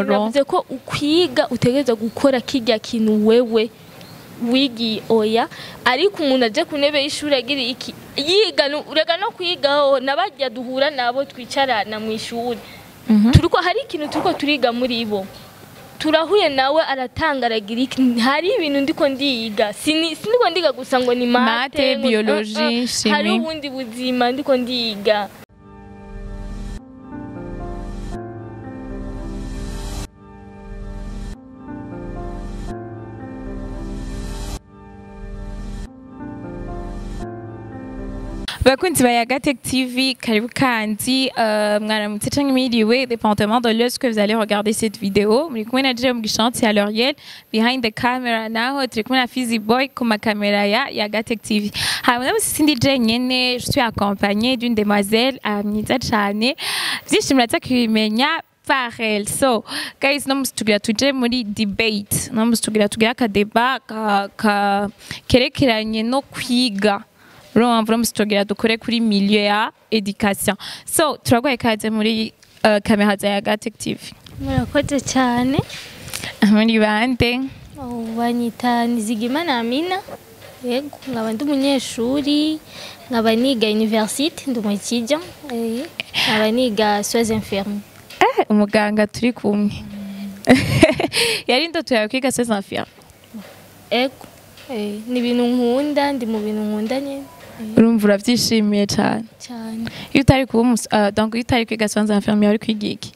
Sinavuze ko ukwiga utegereza gukora kirya kintu wewe wigiye, oya. Ariko umuntu aje ku ntebe y'ishuri agira iki, yiga urega no kwigaho n'abajya duhura nabo twicarana mu ishuri, turiko hari ikintu turiko turiga muri bo. Turahuye nawe aratanga, aragira iki, hari ibintu ndiko ndiga. Siniko ndiga gusa ngo ni maths, maths, biologie, chimie. Hari ubundi buzima ndiko ndiga. Bakunzi ba Yaga Tech TV, karibu kandi, mwaramutse canke mwiriwe, dépendamment de l'heure que vous allez regarder cette vidéo. Muri kumwe na Jerome Mugishanti ya L'Oriel behind the camera, naho turi kumwe na Fizi Boy ku makamera ya Yaga Tech TV. Hanyuma ndabona sindi jenyene, je suis accompagnée d'une demoiselle mwiza cane, vyinshi muraza kubimenya par elle. So guys, no musi tugira tuje muri debate, no musi tugira tugira aka débat ka kerekeranye no kwiga. Urumva, musi tugira dukore kuri milieu ya education. So turaguhaye ikaze muri kamera za Yaga Tech TV. Murakoze cyane. Muri bande? Oh, banyita Nizigimana Amina. Yego, nkaba ndi umunyeshuri, nkaba niga université, ndi umukijya, nkaba niga soins infirmiers. Umuganga turi kumwe, yari indoto yawe kwiga soins infirmiers? Ego, ni ibintu nkunda, ndi mu bintu nkunda nyine. Urumva urabyishimiye cyane? Cyane. Iyo utari kuba donc iyo utari kwiga soins infirmiers, wari kwiga iki?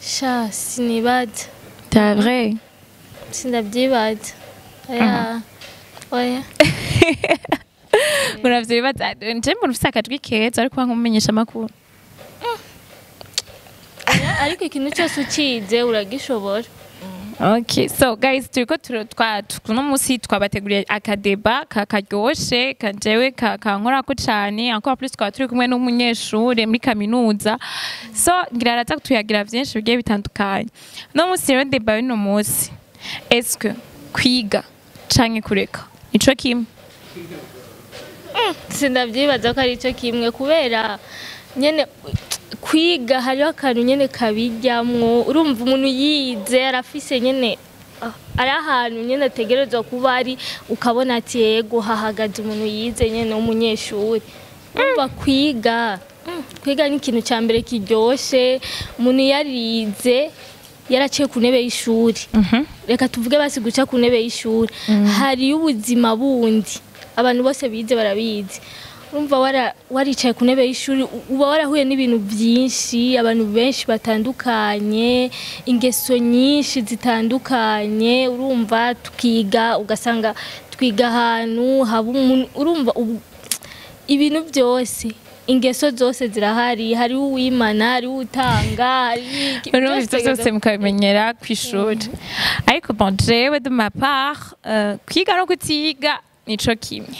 Sha, sinibaza. C'est vrai? Sindabyibaza, oya, oya. Uravyibaza? Nje mbona ufise akajwi keza, ariko nk'umumenyesha amakuru. Oya, ariko ikintu cyose ukize uragishobora. Okay, so guys, turiko twa kuno musi twabateguriye aka débat karyoshe, kajewe kankorako cane, encore plus twaba turi kumwe n'umunyeshure muri kaminuza. So ngira araza kutuyagira vyinshi bigiye bitandukanye. No musi rero, débat y'uno musi: est-ce que kwiga canke kureka nico kimwe? Sindabyibaza ko ari cyo kimwe, kubera nyene kwiga hariho akantu nyene kabijyamwo. Urumva, umuntu yize arafise nyene ari ahantu nyene ategerezwa kuba ari, ukabona ati yego, hahagaze umuntu yize nyene w'umunyeshuri. Urumva, kwiga ni ikintu cya mbere kiryoshe. Umuntu yarize, yaraciye ku ntebe y'ishuri, reka tuvuge basi guca ku ntebe y'ishuri, hariyo ubuzima bundi. Abantu bose bize barabizi. Urumva, waricaye ku ntebe y'ishuri, uba warahuye n'ibintu byinshi, abantu benshi batandukanye, ingeso nyinshi zitandukanye. Urumva, tukiga ugasanga twiga ahantu haba umuntu, urumva, ibintu byose, ingeso zose zirahari. Hariho uwimana, hariho utanga, hariho iki, Urumva, byose. Ivyo vyose mukabimenyera kw'ishuri. Ariko bon, jewe de ma part, kwiga no kutiga nico kimwe.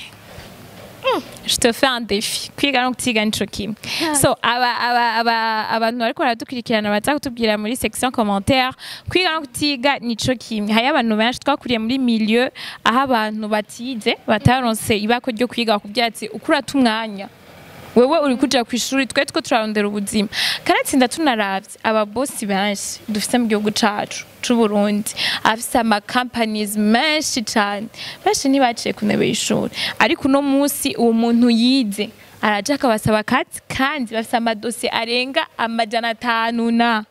Je te fais un défi: kwiga no kutiga nico kimwe. So aba abantu bariko baradukurikirana baza kutubwira muri section commentaire: kwiga no kutiga nico kimwe? Hariyo abantu benshi twakuriye muri milieu aho abantu batize, bataronse ibako ryo kwiga, bakubwira ati ukurata umwanya, wewe uri kuja kw'ishuri, twe two turarondera ubuzima. Karatsinda tunaravye ababosi benshi dufise mu gihugu cacu c'Uburundi, afise ama companies menshi cane, benshi ntibaciye ku ntebe y'ishuri. Ariko uno munsi uwo muntu yize araja akabasaba akazi, kandi bafise amadosiye arenga 500 na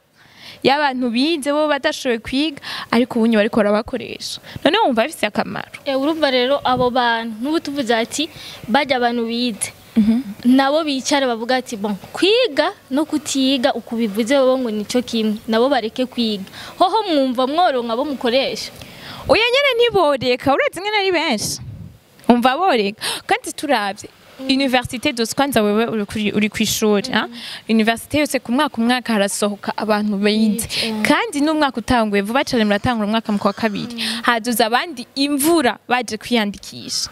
y'abantu bize, bo badashoboye kwiga, ariko ubunye bariko barabakoresha. None wumva bifise akamaro? Urumva rero, abo bantu n'ubu tuvuze ati bajya abantu bize nabo bicara bavuga ati bon, kwiga no kutiga, uko bivuze bo ngo nico kimwe, nabo bareke kwiga, hoho mwumva mworonka abo mukoresha? Oya nyene, ntiboreka. Uretse ingene ari benshi, umva boreka. Kandi turavye université dose, kwanza wewe uri kw'ishuri, ah? Université yose ku mwaka umwaka harasohoka abantu bize. Kandi n'umwaka utanguye vuba cane, muratangura umwaka mu kwa kabiri, hazoza abandi imvura baje kwiyandikisha.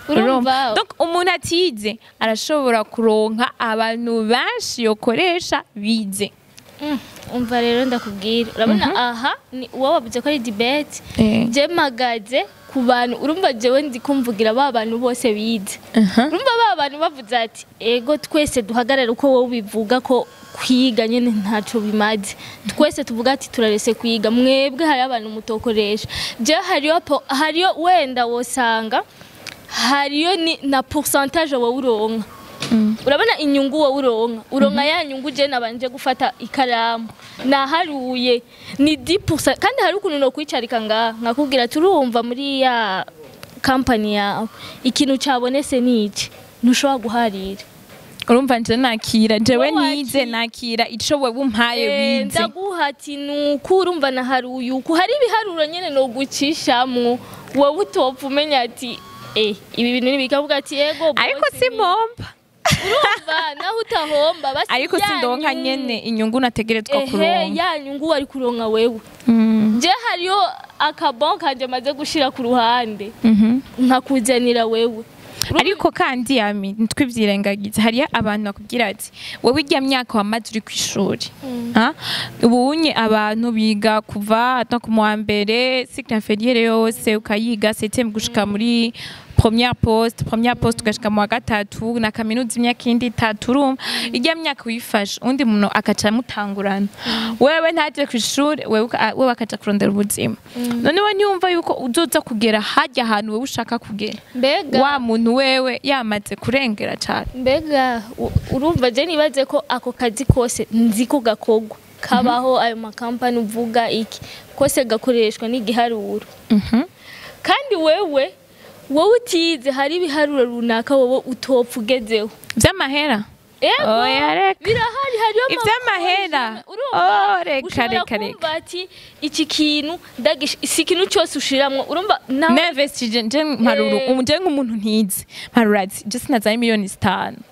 Urumva. Donc umuntu atize arashobora kuronka abantu benshi yokoresha bize. Umva rero, ndakubwira, urabona aha ni wowe wavuze ko ari debate. Je mpagaze ku bantu, urumva, jewe ndi kumvugira ba bantu bose bize. Urumva, ba bantu bavuze ati ego, twese duhagarare uko wowe ubivuga ko kwiga nyene ntaco bimaze, twese tuvuga ati turarese kwiga. Mwebwe hari abantu mutokoresha, je hariyo hariyo wenda wosanga hariyo ni na pourcentage wowe uronka. Urabona inyungu wowe uronka ya nyungu, je nabanje gufata ikaramu naharuye ni 10%. Kandi hari ukuntu no kwicarika ngaha nkakubwira, turumva muri ya company yawe ikintu cabonese ni iki, ntushobora guharira. Urumva, nje nakira jewe Wowe nize, wakira. Nakira ico wewe umpaye wize. Ndaguha ati nuku, urumva naharuye uku, hari ibiharuro nyene no gucishamwo wowe utopfa umenya ati ibi bintu nibikavuga ati ego Ariko boss si mpomba. Urumva, naho utahomba basi Ariko ya sindonka nyungu. nyene inyungu nategerezwa kuronka. Ya nyungu wari kuronka wewe, je hariyo akabon kanje maze gushira ku ruhande nkakuzanira wewe. Ariko kandi yami ntitwivyirengagize, hariyo abantu bakubwira ati wowe irya myaka wamaze uri kw'ishuri, ha? Ubunye abantu biga kuva no ku wa mbere cycle inférieur yose ukayiga septième gushika muri première poste ugashika mu wa gatatu na kaminuza imyaka indi itatu. Urumva, irya myaka uyifashe, undi muntu akaca amutangurana, wewe ntaje kw'ishuri, wewe akaja kurondera ubuzima. None we ntiyumva yuko uzoza kugera harya hantu wewe ushaka kugera, Mbega wa muntu wewe yamaze kurengera cyane? Mbega urumva, je nibaze ko ako kazi kose nzi ko gakogwa kabaho, ayo makampani uvuga iki kose gakoreshwa n'igiharuro. Kandi wewe wowe utize, hari ibiharuro runaka wowe utopfa ugezeho. Vy'amahera? Ego, Oya, reka. birahari, hariyo Ivy'amahera? Urumva, Oh, reka, ushobora reka, reka. kumva ati iki kintu si ikintu cyose ushiramwo, urumva nawe. Ninvestije nje mparuru je nk'umuntu ntize mparura ati je sinazanye 5 miliyoni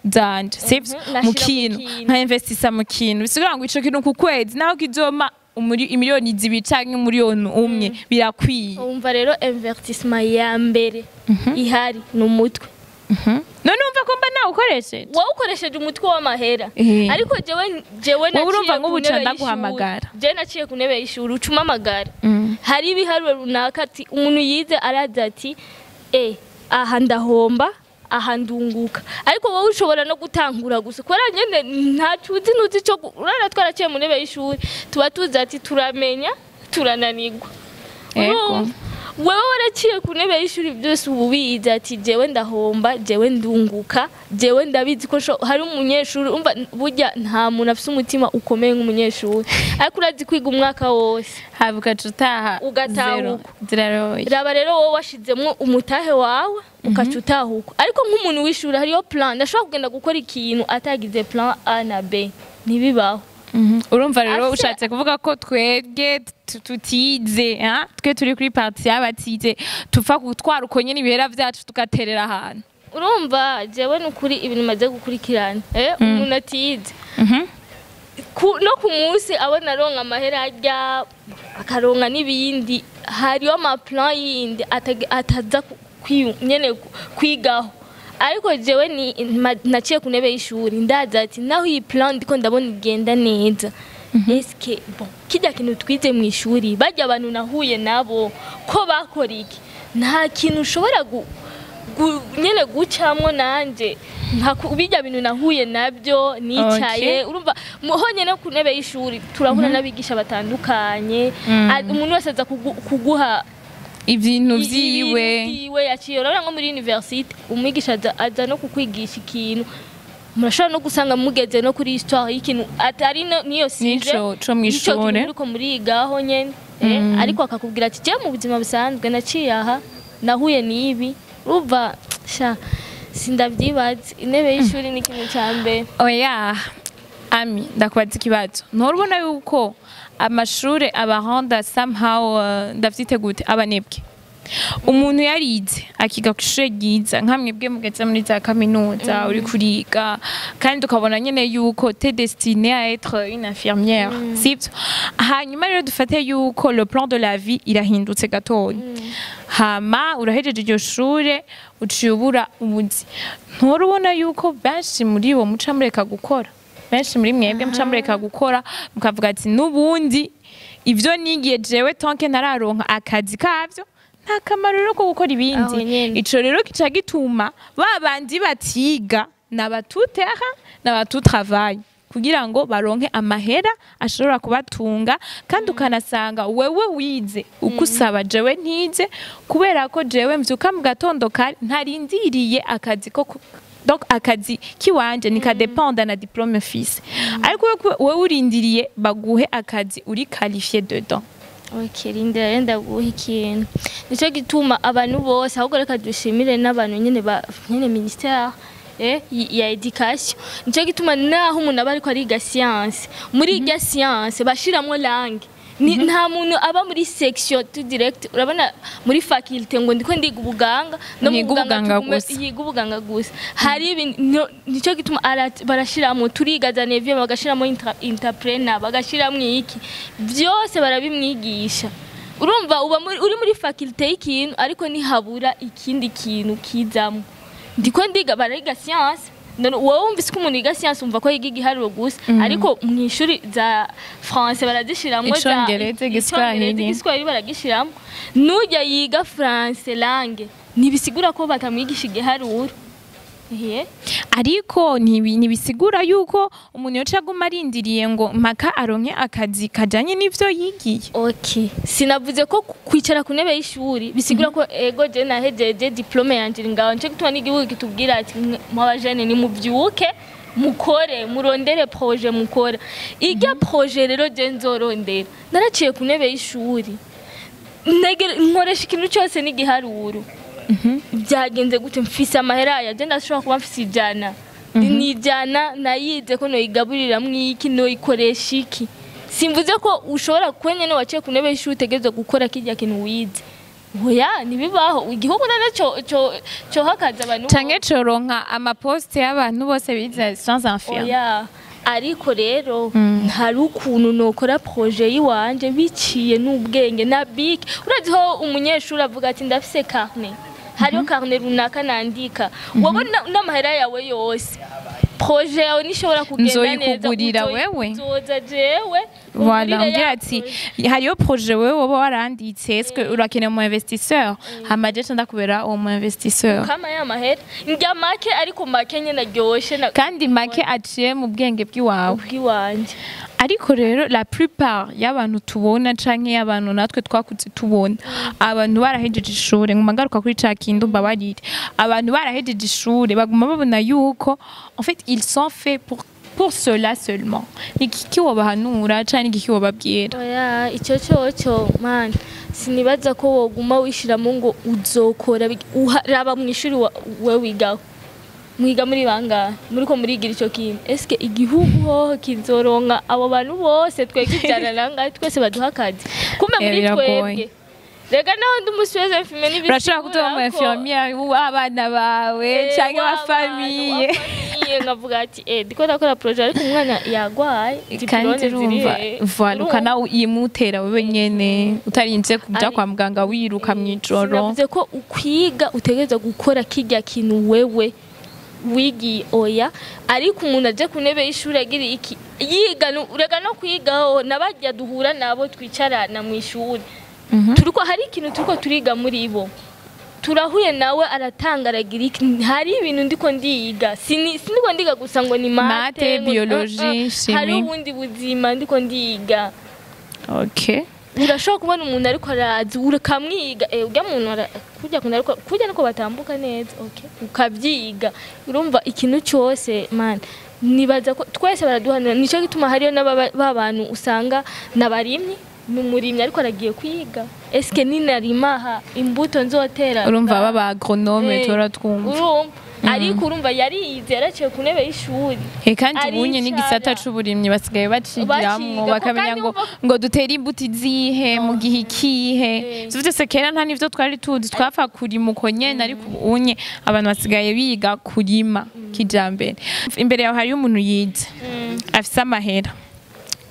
zanje, sivyo? Nashira Mu mu kintu, kintu. nka investisa mu kintu, bisigura ngo ico kintu ku kwezi naho kizoma 2 miliyoni canke 1 miliyoni birakwiye. Umva rero, investissement ya mbere ihari ni umutwe. None umva ko mba nawukoresheje? Wowe ukoresheje umutwe w'amahera. Ariko jewe Wowe urumva naciye ku nk'ubu ntebe ca ndaguhamagara. y'ishuri. Jewe naciye ku ntebe y'ishuri, ucuma amagara, hari ibiharuro runaka ati umuntu yize araza ati aha ndahomba, aha ndunguka. Ariko wowe ushobora no gutangura gusa kubera nyene ntaco uzi, ntuzi ico urabona twaraciye mu ntebe y'ishuri, tuba tuzi ati turamenya turananirwa. Urumva? Wewe waraciye ku ntebe y'ishuri, byose ubu ubizi ati jewe ndahomba, jewe ndunguka, jewe ndabizi ko hari umunyeshuri, umva, burya nta muntu afise umutima ukomeye nk'umunyeshuri, ariko urazi kwiga umwaka wose Haba ugaca utaha ugataha zero. uko. Ziraroye. Raba rero, wowe washizemwo umutahe wawe ukaca utahuka, ariko nk'umuntu w'ishuri hariyo plan, ndashobora kugenda gukora ikintu atagize plan A na B, ntibibaho. Urumva rero, ushatse kuvuga ko twebwe tutize, ha? Twe turi kuri partie y'abatize, tupfa gutwara uko nyene ibihera vyacu tugaterera ahantu. Urumva, jewe nukuri ibintu maze gukurikirana, umuntu atize no ku munsi abona aronka amahera arya, akaronka n'ibindi, hariyo amaplan yindi ataza nyene kwigaho. Ariko jewe ni naciye ku ntebe y'ishuri, ndaza ati naho iyi plan ndiko ndabona igenda neza, eske bon kirya kintu twize mu ishuri, barya abantu nahuye nabo ko bakora iki, nta kintu ushobora nyene gucamwo nanje nka bijya bintu nahuye nabyo nicaye. Urumva, honyene ku ntebe y'ishuri turahura n'abigisha batandukanye. Umuntu wese aza kuguha ibintu vyiwe. Ibintu vyiwe yaciye. Urabona nko muri université umwigisha aza no kukwigisha ikintu, murashobora no gusanga mugeze no kuri histoire y'ikintu atari niyo sujet Nico co nico mw'ishure. kintu muriko murigaho nyene, ariko akakubwira ati je mu buzima busanzwe naciye aha, nahuye n'ibi. Urumva sha, sindavyibaza, intebe y'ishuri ni ikintu ca mbere. Oya ami, ndakubaza ikibazo: nturubona yuko amashure abarenda somehow, ndavyite gute, abanebwe? Umuntu yarize akiga ku ishure ryiza nka mwebwe mugeze muri za kaminuza, uri kuriga kandi ukabona nyene yuko t'es destinée à être une infirmière, sivyo? Hanyuma rero dufate yuko le plan de la vie irahindutse gatoya, hama urahejeje iryo shure, uciye ubura ubuzi, nturubona yuko benshi muri bo muca mureka gukora? Benshi muri mwebwe muca mureka gukora, mukavuga ati n'ubundi ivyo nigiye jewe, tant que ntararonka akazi kavyo, nta kamaro rero ko gukora Aho ibindi. nyene. Ico rero kica gituma ba bandi batiga n'abatuterra n'abatutravaille kugira ngo baronke amahera ashobora kubatunga. Kandi ukanasanga wewe wize ukusaba, jewe ntize, kubera ko jewe mvyuka mu gatondo kare, ntarindiriye akazi ko donc akazi kiwanje nikadépenda na diplôme mfise, ariko wewe urindiriye baguhe akazi uri qualifié dedans. Okay, rindira rero ndaguha ikintu. Nico gituma abantu bose, ahubwo reka dushimire n'abantu nyene ba nyene ministère ya éducation. Nico gituma naho umuntu aba ariko ariga science, muri irya science bashiramwo langue. Ni, nta muntu aba muri section tout direct, urabona muri faculté ngo ndiko ndiga ubuganga no mu Ntiga ubuganga gusa. Yiga ubuganga gusa. Hari nico gituma barashiramwo, turiga za neuvième, bagashiramo entrepreneur, bagashiramwo iki, byose barabimwigisha. Urumva uba uri muri faculté y'ikintu, ariko ntihabura ikindi kintu kizamo. Ndiko ndiga, bariga science. None wowe wumvise ko umuntu yiga science, umva ko yiga igiharuro gusa, ariko mu ishuri za français barazishiramwo, za Icongereza, Igiswahili. Icongereza, Igiswahili baragishiramwo. Nujya yiga français langue, ntibisigura ko batamwigisha igiharuro. Ehe. Ariko ntibisigura yuko umuntu yoca aguma arindiriye ngo mpaka aronke akazi kajanye n'ivyo yigiye. Okay. Sinavuze ko kwicara ku ntebe y'ishuri bisigura ko ego je nahejeje, diplôme yanje iri ngaho. Nico gituma n'igihugu kitubwira ati mw'abajene nimuvyuke mukore, murondere projet mukora. Irya projet rero je nzorondera, naraciye ku ntebe y'ishuri. Nkoresha ikintu cyose n'igiharuro. Byagenze gute? Mfise amahera aya, je ndashobora kuba mfise 100, ni 100 nayize ko noyigaburiramwo iki, noyikoresha iki. Simvuze ko ushobora kuba nyene waciye ku ntebe y'ishuri utegerezwa gukora kirya kintu wize. Oya, ntibibaho. Igihugu none co cohakaza abantu Canke coronka amaposte y'abantu bose bize sciences infirmes? Oya, ariko rero hari ukuntu nokora projet yiwanje biciye n'ubwenge na bic. Urazi ho umunyeshuri avuga ati ndafise carnet, hariho carnet runaka nandika, wabona n'amahera yawe yose, projet yawe nishobora kugenda neza. Nzoyikugurira wewe? Nzoza jewe Voilà, ungurire umbwira ya ati projet. Hariyo projet wewe woba waranditse, est-ce que urakeneye umu investisseur? Hama je ndakubera uwo mu investisseur. Kama ya mahera ndya make, ariko make nyene aryoshe na Kandi make aciye mu bwenge bw'iwawe. Bw'iwanje. Ariko rero la plupart y'abantu tubona canke y'abantu natwe twakuze tubona, abantu barahejeje ishure, nguma ngaruka kuri ca kindi, mbabarire, abantu barahejeje ishure baguma babona yuko en fait ils sont faits pour cela seulement. Ni iki wobahanura canke iki wobabwira? Oya, icyo cyoco man, sinibaza ko woguma wishiramo ngo uzokora raba mu ishuri we wigaho, mwiga muri bangahe, muriko murigira ico kintu? Eske igihugu hoho kizoronka abo bantu bose twega 100 nangahe twese baduha akazi? Kumbe Eh, muri biragoye. twebwe rega naho ndi umusweze infirmier Urashobora kutuba umu ntibisigura ko infirmière w'abana bawe canke wa famille. Nkavuga ati ndiko ndakora projet, ariko umwana yagwaye, Kandi diplôme ziri urumva he? voilà, ukanayimutera wewe nyene utarinze kuja kwa muganga wiruka mw'ijoro. Sinavuze ko ukwiga utegerezwa gukora kirya kintu wewe wigiye, oya. Ariko umuntu aje ku ntebe y'ishuri agira iki, yiga urega no kwigaho n'abajya duhura nabo twicarana mu ishuri, turiko hari ikintu turiko turiga muri bo, turahuye nawe aratanga, aragira iki, hari ibintu ndiko ndiga. Siniko ndiga gusa ngo ni maths, Maths, ngo biologie, hari chimie. ubundi buzima ndiko ndiga. Urashobora kubona umuntu ariko araza ukamwiga, urya muntu kurya kuntu ariko kurya niko batambuka neza, okay, ukabyiga. Urumva ikintu cyose man, nibaza ko twese baraduhanura. Nico gituma hariyo n'aba ba bantu usanga nabarimyi, ni umurimyi ariko aragiye kwiga, eske ninarimaha imbuto nzotera? Urumva baba agronome tora twumva. Urumva, ariko urumva yarize, yaraciye ku ntebe y'ishuri. Kandi ubunye Aricara. N'igisata c'uburimyi basigaye bacigiramwo, Baciga, bakamenya kandi ngo ngo dutere imbuto izihe mu gihe ikihe. Ivyo vyose kera nta nivyo twari tuzi, twapfa kurima uko nyene, ariko ubunye abantu basigaye biga kurima kijambere. Imbere yawe hariyo umuntu yize afise amahera,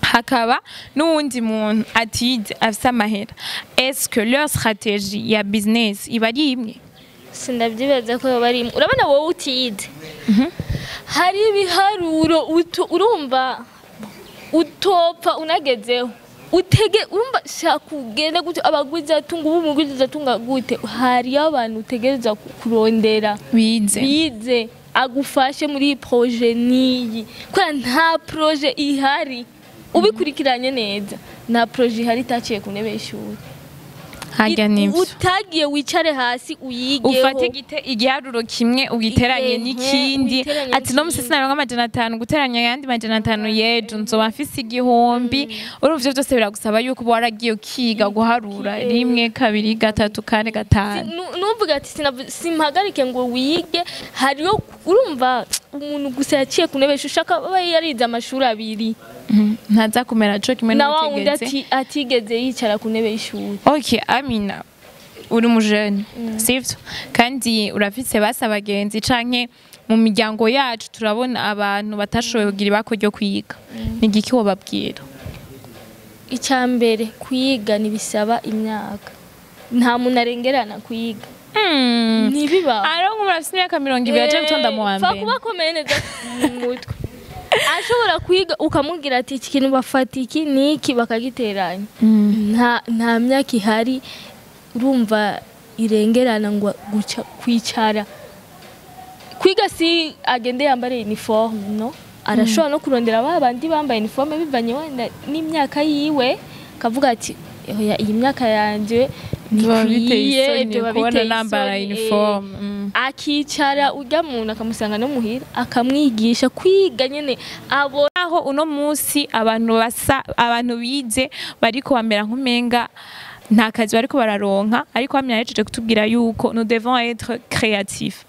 hakaba n'uwundi muntu atize afise amahera. Est-ce que leur stratégie ya business iba ari imwe? Sindavyibaza ko yoba ari imwe. Urabona wowe utize, Hari ibiharuro urumva utopfa unagezeho, utege urumva shaka ugende gute, abagwizatunga ubu, umugwizatunga gute, hariyo abantu utegereza kurondera bize, bize, agufashe muri iyi projet niyi, kubera nta projet ihari ubikurikiranye neza, nta projet ihari itaciye ku ntebe y'ishuri. Harya nivyo. Utagiye wicare hasi uyigeho, ufate igiharuro kimwe ugiteranye n'ikindi, uyiteranye ati no musi n'ikindi. Sinaronka 500 guteranya ayandi 500 yejo nzoba mfise 1000. Urumva ivyo byose biragusaba yuko uba waragiye ukiga guharura rimwe, kabiri, gatatu, kane, gatanu. Nuvuga ati simpagarike ngo wige, hariyo urumva umuntu gusa yaciye ku ntebe y'ishuri, ushaka aba yarize amashuri abiri, Ntaza kumera co kimwe na wa wundi n'ubutegetsi atigeze yicara ku ntebe y'ishuri. Ok, Amina, uri umujene, sivyo? Kandi urafise basi abagenzi canke mu miryango yacu turabona abantu batashoboye kugira ibako ryo kwiga. Ni igiki wobabwira? Icya mbere, kwiga ntibisaba imyaka, nta muntu arengerana kwiga, ntibiba. Ariho nk'umuntu afise imyaka 20 aje gutonda mu wa Fa mbere. Kuba akomeye neza mu mutwe, ashobora kwiga, ukamubwira ati iki kintu bafata iki n'iki bakagiteranya. Nta myaka ihari urumva irengerana ngo guca kwicara kwiga. Si agende yambare uniforme, no arashobora no kurondera ba bandi bambaye uniforme bivanye wenda n'imyaka yiwe, akavuga ati oya, iyi myaka yanje Biba biteye ntikwiye, isoni byoba kubona biteye nambara isoni, uniforme. Akicara urya muntu akamusanga no muhira, akamwigisha kwiga nyene abo. Aho uno munsi abantu basa, abantu bize bariko bamera nk'umenga nta kazi bariko bararonka, ariko Amina yahejeje kutubwira yuko nous devons être créatifs.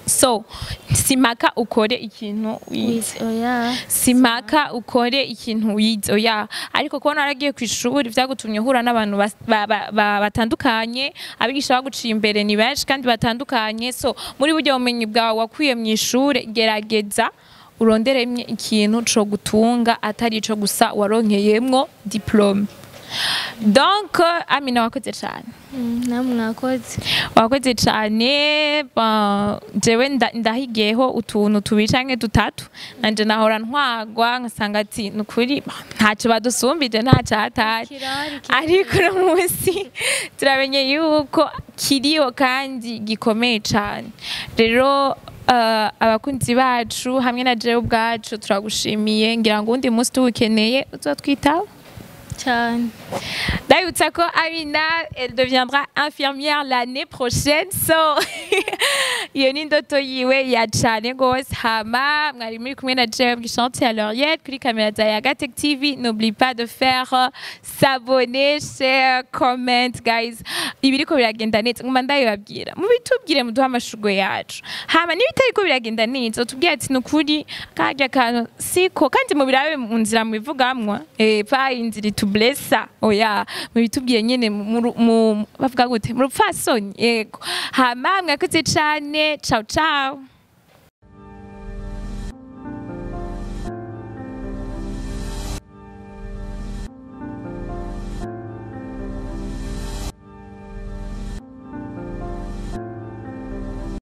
So simaka ukore ikintu wize, oya, simaka ukore ikintu wize, oya. Ariko kubona waragiye ku ishuri vyagutumye uhura n'abantu batandukanye, abigisha baguciye imbere ni benshi kandi batandukanye. So muri buryo bumenyi bwawe wakuye mu ishure, gerageza uronderemye ikintu co gutunga, atari ico gusa waronkeyemwo diplôme. Donc Amina, wakoze cane. Namwe mwakoze. Wakoze cane. Bon, jewe ndahigiyeho utuntu tubiri canke dutatu. Nanje nahora ntwagwa nkasanga ati nukuri ntacyo badusumbije, ntacyo hatari. Kirahari, kirahari. Ariko uno munsi turamenye yuko kiriho kandi gikomeye cane. Rero abakunzi bacu hamwe na jewe ubwacu turagushimiye. Ngira ngo uwundi munsi tuwukeneye uzotwitaba. Cyane. Ndabibutsa ko Amina, elle deviendra infirmière l'année prochaine. So, iyo ni indoto yiwe ya cane gose. Hama, mwari muri kumwe na jewe Bwishanti à l'Oriel kuri kamera za Yagatech TV. N'oublie pas de faire s'abonner, share, comment, guys. Ibiriko biragenda neza, nguma ndabibabwira. Mubitubwire, muduhe amashurwe yacu. Hama nibitariko biragenda neza, utubwire ati nukuri karya kantu siko, kandi mubirabe mu nzira mubivugamwo. Pa inzira itublessa. Oya, mubitubwiye nyene bavuga gute, mu rupfasoni. Yego. Hama mwakoze cane. Ciao ciao.